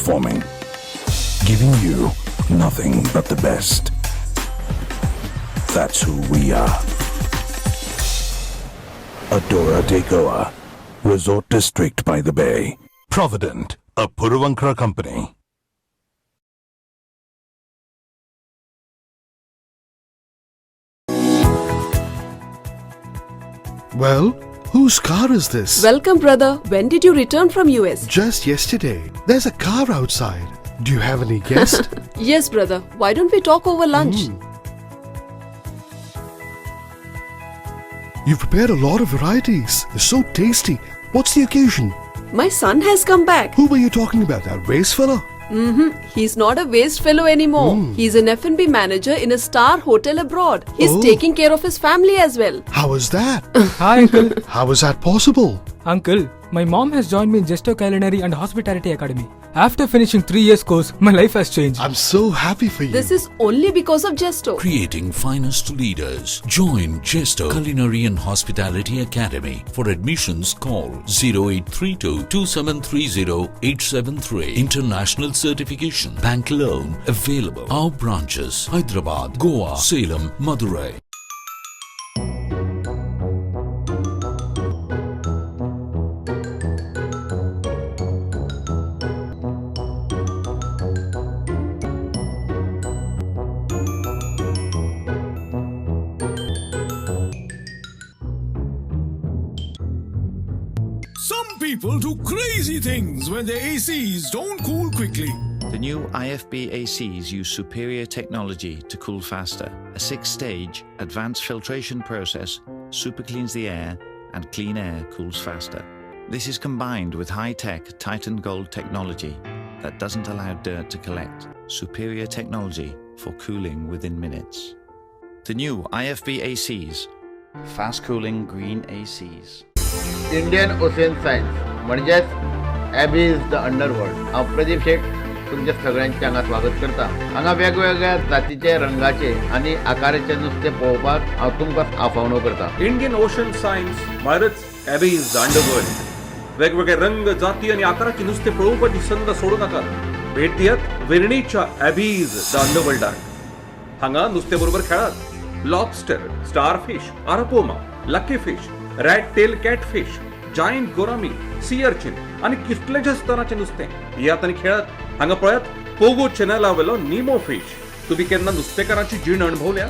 transforming, giving you nothing but the best. That's who we are. Adora de Goa, Resort District by the Bay. Provident, a Puravankara company. Well, whose car is this? Welcome, brother. When did you return from US? Just yesterday. There's a car outside. Do you have any guest? Yes, brother. Why don't we talk over lunch? You've prepared a lot of varieties. They're so tasty. What's the occasion? My son has come back. Who were you talking about? That race fella? He's not a waste fellow anymore. He's an F&B manager in a star hotel abroad. He's Oh. taking care of his family as well. How is that? Hi, uncle. How is that possible? Uncle, my mom has joined me in Gesto Culinary and Hospitality Academy. After finishing 3 years course, my life has changed. I'm so happy for you. This is only because of Gesto. Creating finest leaders. Join Gesto Culinary and Hospitality Academy. For admissions, call 0832 2730 873. International certification, bank loan available. Our branches Hyderabad, Goa, Salem, Madurai. Some people do crazy things when their ACs don't cool quickly. The new IFB ACs use superior technology to cool faster. A 6-stage advanced filtration process super cleans the air, and clean air cools faster. This is combined with high-tech Titan Gold technology that doesn't allow dirt to collect. Superior technology for cooling within minutes. The new IFB ACs, fast cooling green ACs. Indian Ocean Science म्हणजेच ॲबीज the underworld. हांव प्रदीप शेट तुमच्या सगळ्यांचें हांगा स्वागत करता. हांगा वेगवेगळ्या जातीचे, रंगाचे आनी आकाराचे नुस्तें पळोवपाक हांव तुमकां आफोवणो करता. इंडियन ओशन सायन्स म्हळ्यारच ॲबीज the underworld. वेगवेगळे रंग, जाती आनी आकाराची नुस्तें पळोवपाची संद सोडूं नाकात. भेट दियात वेर्णेच्या ॲबीज the अंडरवर्ल्डाक. हांगा नुस्तें बरोबर खेळात. Lobster, starfish, arapaima, lucky fish, rat tail catfish, giant gourami, sea urchin आनी कितलेशेच तरांचें नुस्तें. येयात आनी खेळात. हांगा पळयात पोगो चॅनला वेलो निमो फिश. तुमी केन्ना नुस्तेकारांची जीण अणभवल्या?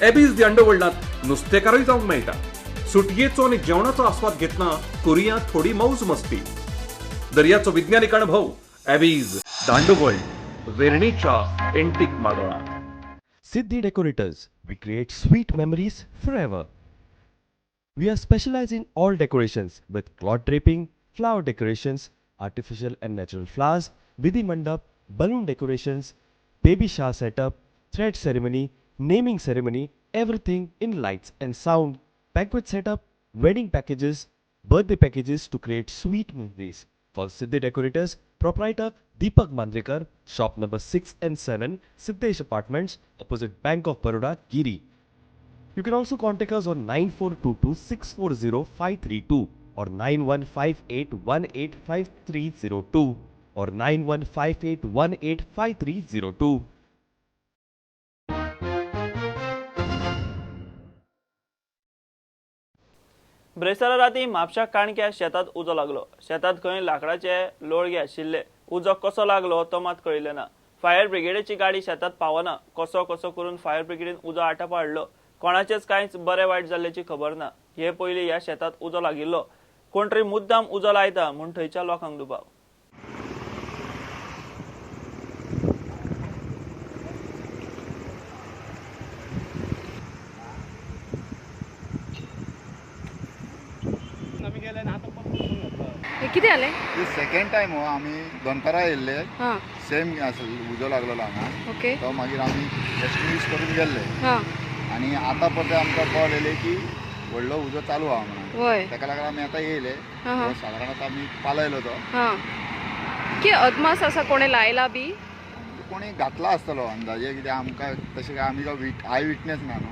ॲबीज दी अंडरवर्ल्डांत नुस्तेकारूय जावंक मेळटा. सुटयेचो आनी जेवणाचो आस्वाद घेतना करुया थोडी मौज मस्ती. दर्याचो विज्ञानीक अणभव ॲबीज the underworld, वेर्णेच्या एंटीक माडोळा. Siddhi Decorators. We create sweet memories forever. We are specialized in all decorations with cloth draping, flower decorations, artificial and natural flowers, Vidhi Mandap, balloon decorations, baby shower setup, thread ceremony, naming ceremony, everything in lights and sound, banquet setup, wedding packages, birthday packages to create sweet memories. For Siddhi Decorators, proprietor Deepak Mandrekar, shop number 6 and 7, Siddhesh Apartments, opposite Bank of Baroda, Giri. You can also contact us on 9422 640 532 or 9158 185302 or 9158 185302. ब्रेस्तारा राती म्हापशा काणक्या शेतात उजो लागलो. शेतात खंय लांकडाचे लोळगे आशिल्ले. उजो कसो लागलो तो मात कळिल्लें ना. फायर ब्रिगेडीची गाडी शेतात पावना. कसो कसो करून फायर ब्रिगेडीन उजो आटापा हाडलो. कोणाचेच कांयच बरें वायट जाल्ल्याची खबर ना. हे पयलीं ह्या शेतात उजो लागिल्लो. कोण तरी मुद्दाम उजो लायता म्हूण थंयच्या लोकांक दुबाव. कितें जालें? सेकंड टायम हो आमी दनपारां येयल्ले, सेम उजो लागलेलो हांगा. ओके. तो मागीर आमी एक्सटिंग्विश करून गेल्ले आनी आतां परते आमकां कॉल येयले की व्हडलो उजो चालू आहा म्हणून. ताका लागून आमी आतां येयले. सादारण आतां आमी पालयलो तो. की अदमास आसा कोणें लायला बी? कोणी घातला आसतलो अंदाजे, कित्याक आमकां तशें काय आमी I witness ना न्हू.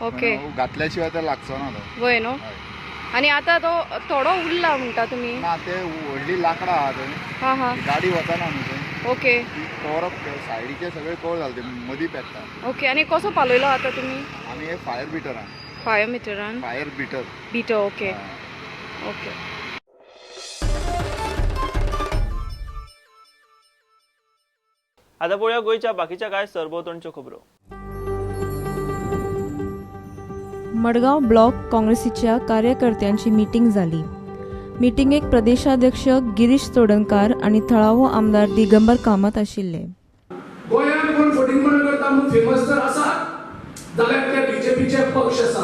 ओके. घातल्या शिवाय तर लागचो ना तो. वय न्हू. आनी आतां तो थोडो उरला म्हणटा तुमी? ना, ते व्हडली लांकडां आहा थंय. हां हां गाडी वचना न्हू थंय. ओके. ती कवर अप, सायडीचे सगळे कवर जाले, ते मदीं पेट्टा. ओके, आनी कसो पालयलो आतां तुमी? आमी हे फायर बिटरान. फायर मिटरान? Fire beater. Beater, okay okay. आतां पळोवया गोंयच्या बाकीच्या कांय सरभोंवतणच्यो खबरो. मडगांव ब्लॉक काँग्रेसीच्या कार्यकर्त्यांची मिटींग जाली. मिटिंगेक प्रदेशाध्यक्ष गिरीश चोडणकार आनी थळावो आमदार दिगंबर कामत आशिल्ले. गोंयांत कोण फटींगपणां करता म्हणून फेमस जर आसा जाल्यार ते बीजेपीचे पक्ष आसा.